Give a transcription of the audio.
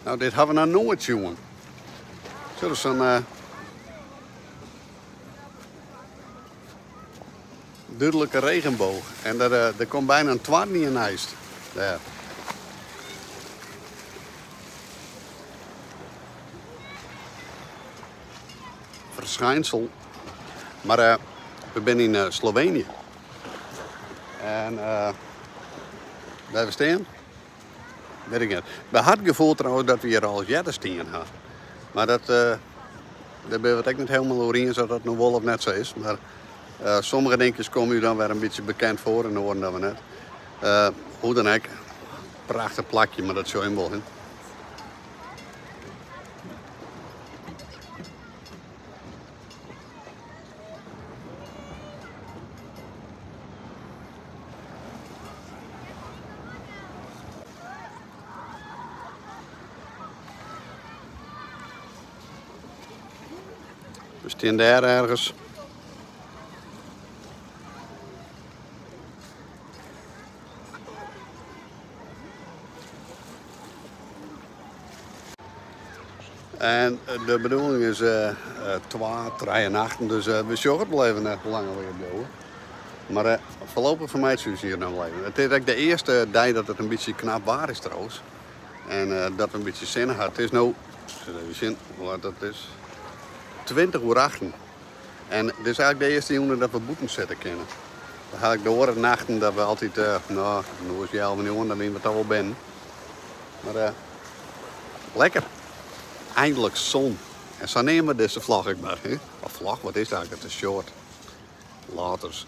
No, dit ha we noch noait sjoen. Sjoch, sa'n uh, dúdlike regenboog. En der, uh, der komt byna in twadde neist. Dêr. Verschijnsel. Mar uh, we binne yn uh, Slovenië. En uh, wêr we stean? Wit ik net. We ha it gefoel trouwens dat we hjir al earder stien ha. Mar dat, uh, dêr binne we it ek net hielendal oer iens oft dat no wol of net sa is. Mar uh, sommige dinkjes komme je dan wer in bytsje bekend foar en oaren dan wer net. Uh, hoe dan ek, prachtich plakje, mar dat sjogge je wol. Hè? We stean dêr ergens. En de bedoeling is uh, twa, trije nachten, dus uh, we sjogge it wol even hoe lang we hjir bliuwe. Mar uh, foarlopich fermeitsje we ús hjir noch wol even. It is ek de earste dei dat it in bytsje knap waar is trouwens. En uh, dat we in bytsje sinne ha. It is no, even sjen hoe laat dat is, 20 oer achten. En dit is eigentlik de earste jûn dat we bûten sitte kinne. Dan ha ik de oare nachten dat we altyd, uh, no, no is healwei njoggenen, dan binne we toch wol binnen. Mar uh, lekker. Eindelijk zon. En sa neame we dizze vlog ek mar. Hè? Of vlog, wat is it eigentlik? It is short. Later.